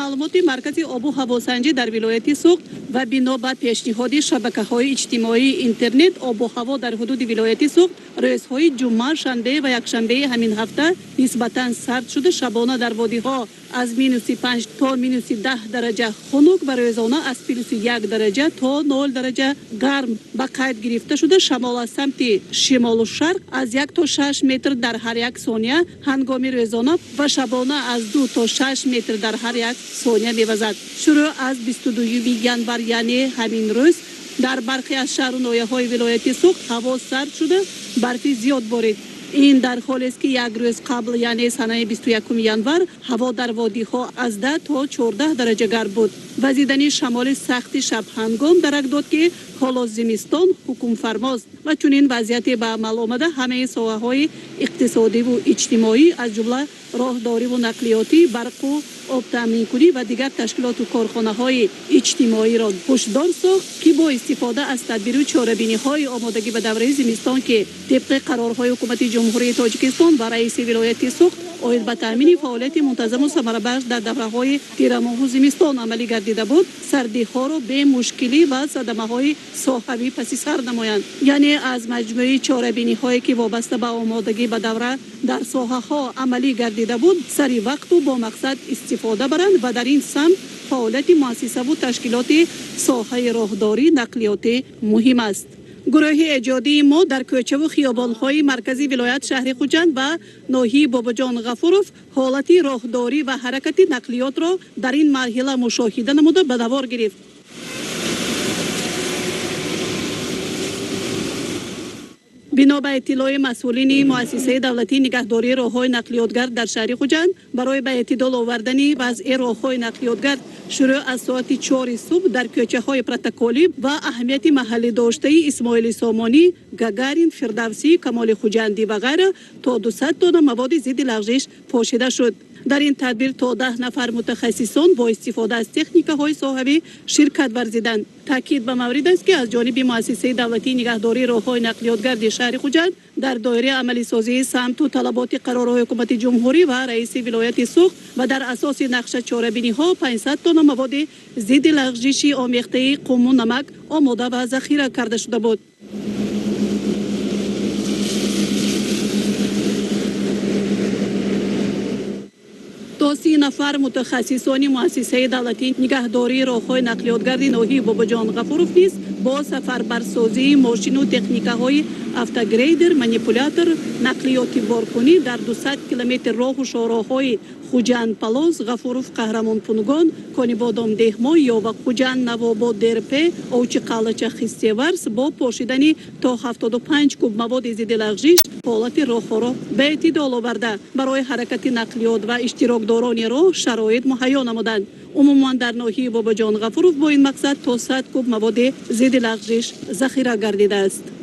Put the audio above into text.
Маълумоти Маркази обу ҳавосанҷӣ дар вилояти Суғд ва бино ба пешниҳоди шабакаҳои иҷтимоии интернет, обу ҳаво дар ҳудуди вилояти Суғд рӯзҳои ҷумъа, шанбе ва якшанбеи ҳамин ҳафта нисбатан сард шуда, шабона дар водиҳо аз минуси 5 то минуси 10 дараҷа хунук ва рӯзона аз плюси 1 дараҷа то 0 дараҷа гарм ба қайд гирифта шуда, шамол аз самти шимолу шарқ аз 1 то 6 метр дар ҳар як сония ҳангоми рӯзона ва шабона аз 2 то 6 метр дар ҳар як сония мевазад. Шурӯъ аз 22 январ, яъне ҳамин рӯз, дар бархе аз шаҳру ноҳияҳои вилояти Суғд ҳаво сард шуда, барфи зиёд борид. Ин дар ҳолест, ки як рӯз қабл, яъне санаи 21 январ, ҳаво дар водиҳо аз 10 то 14 дараҷа гарм буд. Вазидани шамоли сахти шабҳангом дарак дод, ки ҳоло зимистон ҳукмфармост ва чунин вазъияте ба амал омада ҳамаи соҳаҳои иқтисодиву иҷтимоӣ, аз ҷумла роҳдориву нақлиётӣ, барқу обтаъминкунӣ ва дигар ташкилоту корхонаҳои иҷтимоиро ҳушдор сохт, ки бо истифода аз тадбиру чорабиниҳои омодагӣ ба давраи зимистон, ки тибқи қарорҳои Ҳукумати Ҷумҳурии Тоҷикистон ва раиси вилояти Суғд оид ба таъмини фаъолияти мунтазаму самарабахш дар давраҳои тирамоҳу зимистон амалӣ гардида буд, сардиҳоро бемушкилӣ ва садамаҳои соҳавӣ паси сар намоянд. Яъне аз маҷмӯи чорабиниҳое, ки вобаста ба омодагӣ ба давра дар соҳаҳо амалӣ гардида буд, сари вақту бо мақсад истифода баранд ва дар ин самт фаъолияти муассисаву ташкилоти соҳаи роҳдорӣ, нақлиётӣ муҳим аст. Гурӯҳи эҷодии мо дар кӯчаву хиёбонҳои маркази вилоят, шаҳри Хуҷанд ва ноҳияи Бобоҷон Ғафуров ҳолати роҳдорӣ ва ҳаракати нақлиётро дар ин марҳила мушоҳида намуда, ба навор гирифт. Бино ба иттилои масъулини Муассисаи давлатии нигаҳдории роҳҳои нақлиётгард дар шаҳри Хуҷанд, барои ба эътидол овардани вазъи роҳҳои нақлиётгард шурӯъ аз соати 4 субҳ дар кӯчаҳои протоколӣ ва аҳамияти маҳаллӣ доштаи Исмоили Сомонӣ, Гагарин, Фирдавсӣ, Камоли Хуҷандӣ ва ғайра то 200 тонна маводи зидди лағжиш пошида шуд. Дар ин тадбир то 10 нафар мутахассисон бо истифода аз техникаҳои соҳавӣ ширкат варзиданд. Таъкид ба маврид аст, ки аз ҷониби Муассисаи давлатии нигаҳдории роҳҳои нақлиётгарди шаҳри Хуҷанд дар доираи амалисозии самту талаботи қарорҳои Ҳукумати Ҷумҳурӣ ва раиси вилояти Суғд ва дар асоси нақша чорабиниҳо 500 тонна маводи зидди лағжиши омехтаи қуму намак омода ва захира карда шуда буд. То 30 нафар мутахассисони Муассисаи давлатии нигаҳдории роҳҳои нақлиётгарди ноҳияи Бобоҷон Ғафуров низ бо сафарбарсозии мошину техникаҳои автогрейдер, манипулятор, нақлиёти боркунӣ дар 200 километр роҳу шоҳроҳҳои Хуҷанд Палоз, Ғафуров Қаҳрамон Пунгон, Конибодом Деҳмо, Ёва Хуҷанд Навобод Дерпе, Овчи Қалача Хистеварс бо пошидани то 75 куб маводи зидди лағжиш ҳолати роҳҳоро ба эътидол оварда, барои ҳаракати нақлиёт ва иштирокдорони роҳ шароит муҳайё намуданд. Умуман дар ноҳияи Бобоҷон Ғафуров бо ин мақсад то 100 куб маводи зидди лағжиш захира гардидааст.